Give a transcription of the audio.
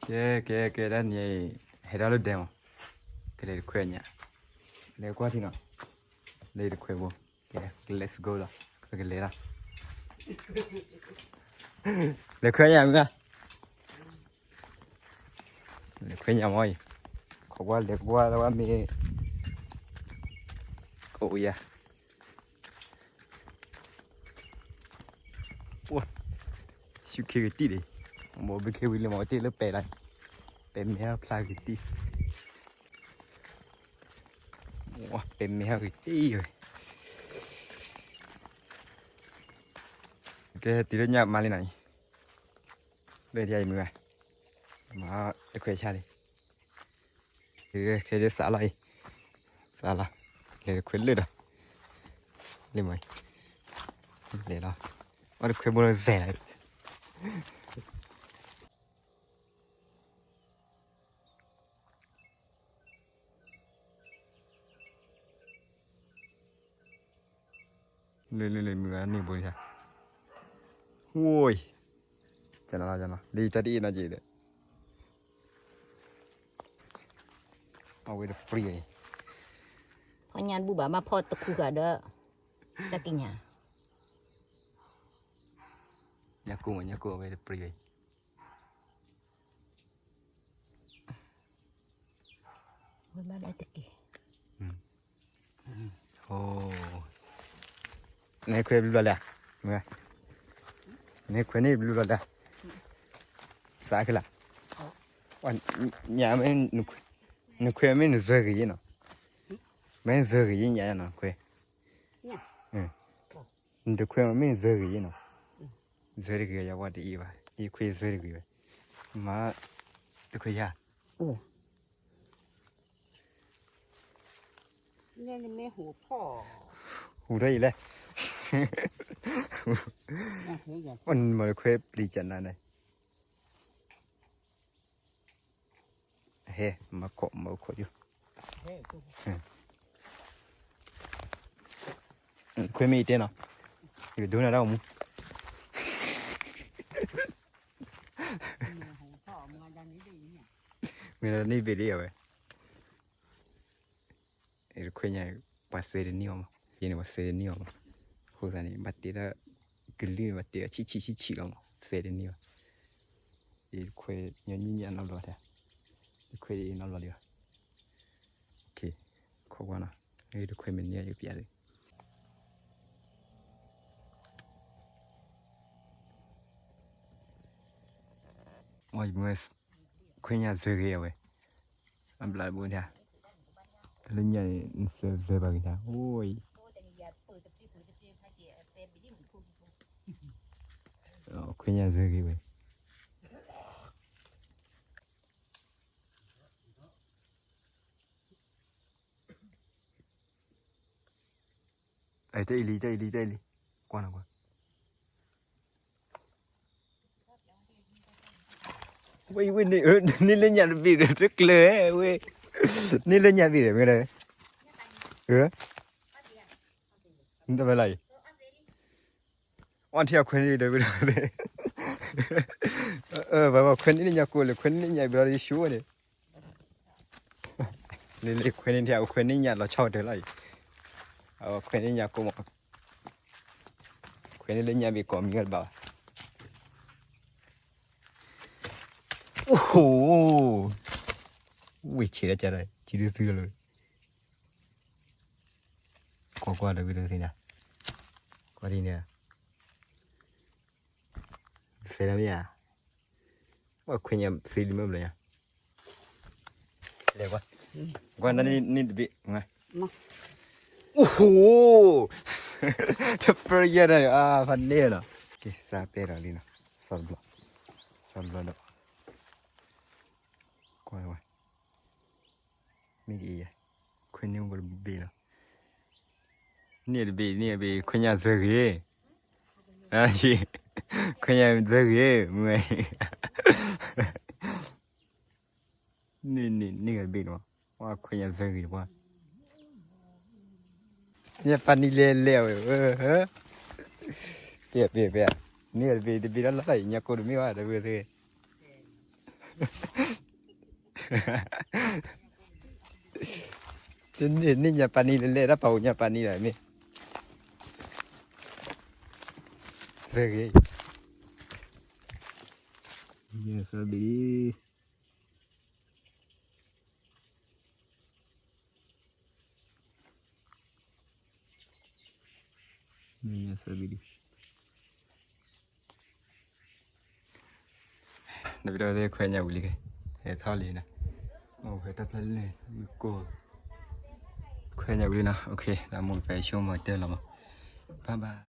ကဲ ကဲ ကဲ တၢ်နံၤအံၤ ဟဲထီၣ်လၢဒဲမး, ကလဲၤတခွဲညါ, လဲၤကွၢ်ထံနီၤ, လဲၤတခွဲဘိ, ကဲ let's go လီၤ, ပကလဲၤလီၤ, လဲၤခွဲညါမ့ၢ်, လဲၤခွဲညါမ့ၢ်အံၤ, ခိးကွၢ်လဲၤကွၢ်လၢဝဲမ့ၢ်, ကအိၣ်ယၤ အိၣ်, ဆူၣ်ခ့ကတံၢ်ဒံး, မိၢ်ဘုခ့ဝံၤလၢမ့ၢ်တ့ၢ်လၢပဲာ်လီၤ, ပဲာ်မ့ၢ်ဟီၣ်ဖျါကတံၢ်, ဝဲပဲာ်မ့ၢ်ဟီၣ်ကတံၢ်ဝဲ, ကဲတုၤလၢညါမၤလံနီၤအံၤ, လၢဒ်အံၤမုၢ်ဂၤ, မၤတခွဲးဆါလံ ခဲဒ်စးလီၤအံၤ, စးလီၤ, လဲၤတခွဲးလၢဒီး, လၢမၤ, လဲၤလီၤ, အီၣ်တခွဲးဘိလီၤစဲးလီၤ, လၢလၢလၢမုၢ်ဂၤန့ၣ်ဘိလံ, ဝိုး, ကနလီၤကနလီၤ လံတၢ်တအ့ၣ်နီၤက့ၤဒီး, အဝဲတပြံအံၤ, ဖီညါတဘူၣ်ဘၣ် မ့ၢ်ဖီတခူဃာ်ဒီး, တၢ်ကံၢ်ညါ, ညၣ်ကိၢ်မ့ၢ်ညၣ်ကိၢ်အဝဲတပြံအံၤ ဝဲဘၣ်ဒၣ်တက့ၢ်, အိ, နခွဲးဘျုးလီၤလဲၣ်, နခွဲးန့ၣ်ဘျုးလီၤလဲၣ်, သးကလၢ်, ညါမ့ၢ်, နခွဲးမ့ၢ်နစၢဂ့ၤယ့နီၤ, မ့ၢ်စၢဂ့ၤယ့ညါနီၤခွဲး, နတခွဲးမ့ၢ်စၢဂ့ၤယ့နီၤ, စၢတဂ့ၤယဝဲတအံၤဘၣ်, ယခွဲးစၢတဂ့ၤဝဲ, မၤ, တခွဲးယၤ ဟူးထီၣ်အံၤလဲၣ်, မ့ၢ်တခွဲးပျံၤကနၤန့ၣ်, ဟဲ, မၤခိးမၤခိးယိၤ, ခွဲးမ့ၢ်အံၤတဲနီၤ, ယကဒိနၤတၢ်အိၣ်မူ မ့ၢ်ဒီးန့ၢ်ဘ့ၣ်ဒ်အဝဲ, တခွဲးညါ, ပှၤသဲတန့ၢ်အီၤမး, ယန့ၣ်ပှၤသဲတန့ၢ်အီၤမး, အဃိသတးန့ၣ် ဘၣ်တဲတၢ်, ကလုၢ်ဘၣ်တဲအီၤဆံးဆံးဆံးဆံးလီၤမး သဲတန့ၢ်အီၤ, ယတခွဲးညီနုၢ်ညၣ်နီတဘျီတၢ်, တခွဲးအံၤနီတဘျီလံဘၣ်, ခိးကွၢ်နီၤ, တခွဲးမ့ၢ်န့ၢ်ယပျးလံ ခွဲးညၣ်စၢဂ့ၤအဝဲ, အဘျးတဘိဒၣ်, လၢညၣ်န့ၣ် နစၢစၢဘၣ်က့ၤတၢ်, အိၣ်အံၤ, ခွဲးညၣ်စၢဂ့ၤဝဲ တၢ်အံၤလံ တၢ်အံၤလံ တၢ်အံၤလံ, ကွၢ်နၤကွၢ်, ဝဲအံၤဝဲန့ၣ် န့ၢ်လၢညၣ်တဘ့ၣ်ဒီး တကျၢၤဝဲ, န့ၢ်လၢညၣ်ဘ့ၣ်ဒီး မ့ၢ်ဒီး, တဝဲလီၤအံၤ, အီထံအခွဲးန့ၣ်ဒီး ပဘၣ်ခွဲးန့ၢ်လၢညၣ်ကိၢ်လၢ ခွဲးန့ၢ်လၢညၣ်ဘ့ၣ်ဒီး ယဆိဝဲန့ၣ် လၢလၢခွဲးန့ၢ်ထံ အခွဲးန့ၢ်ညၣ်လီၤဆီတၢ်လီၤအံၤ, အခွဲးန့ၢ်ညၣ်ကိၢ်မး, ခွဲးန့ၢ်လၢညၣ်ဘ့ၣ်ကိးမံၤတဘၣ်ဘၣ်, အိၣ်ဟိ, ဝ့ၢ်ဆံးတၢ်ကဒီး စုဒုသုလီၤ, ကွၢ်ကွၢ်ဒီးဝံၤဒီးသ့ၣ်ညါ, ကွၢ်ဒ်န့ၣ် သဲဒၣ်မ့ၢ်ဧါ, ပှၤခွဲးညၣ်သ့လံမ့ၢ်ဘျီညါ, လဲၤကွၢ်, ကွၢ်နန့ၢ်တဘ့ၣ်, အိၣ်ဟိ, တပရယဲၢ်တၢ်အံၤ အါဖးန့ၢ်နီၤ, ကဲ စးပဲဒီးလံနီၤ, စီၤတဘျီ, စီၤတဘျီဒီး, ကွၢ်ဝဲ မ့ၢ်က့ၤယဲ, ခွဲးန့ၢ်အိၣ်တဘ့ၣ်လီၤ, န့ၢ်တဘ့ၣ် န့ၢ်တဘ့ၣ် ခွဲးညၣ်စၢဂ့ၤ, ခွဲးညၣ်စၢဂ့ၤ, မ့ၢ်, န့ၢ် န့ၢ် န့ၢ်တဘ့ၣ်လီၤ, ပှၤခွဲးညၣ်စၢဂ့ၤပှၤ, ညၣ်ပၢ်နံၤလဲၤလဲၤဝဲ, တဲပဲပဲ, န့ၢ်တဘ့ၣ် တဘ့ၣ်လၢ်လၢ် ညၣ်ကိၢ်တမ့ၢ်ဘၣ် တဝဲသ့ၣ် တ တန့ၢ်ညၣ်ပာ်နံၤလၢလဲၣ် တၢ်ပာ်အိၣ်ညၣ်ပာ်နံၤလၢမ့ၢ် သဂ့ၤ ယဲၢ်သၢဘ့ၣ် ယဲၢ်သၢဘ့ၣ် နပဒီခွဲးညၣ်ဝံၤလံကဲ ဟဲထီၣ်လံနၤ အိၣ်ဖဲတၢ်ဖျၢၣ်လၢန့ၣ် မုၢ်ကိၢ် ခွဲးညၣ်ဝံၤလံနီၤ လၢမိၢ်ပှၢ်ဆိကမိၣ်တဲလီၤမး bye bye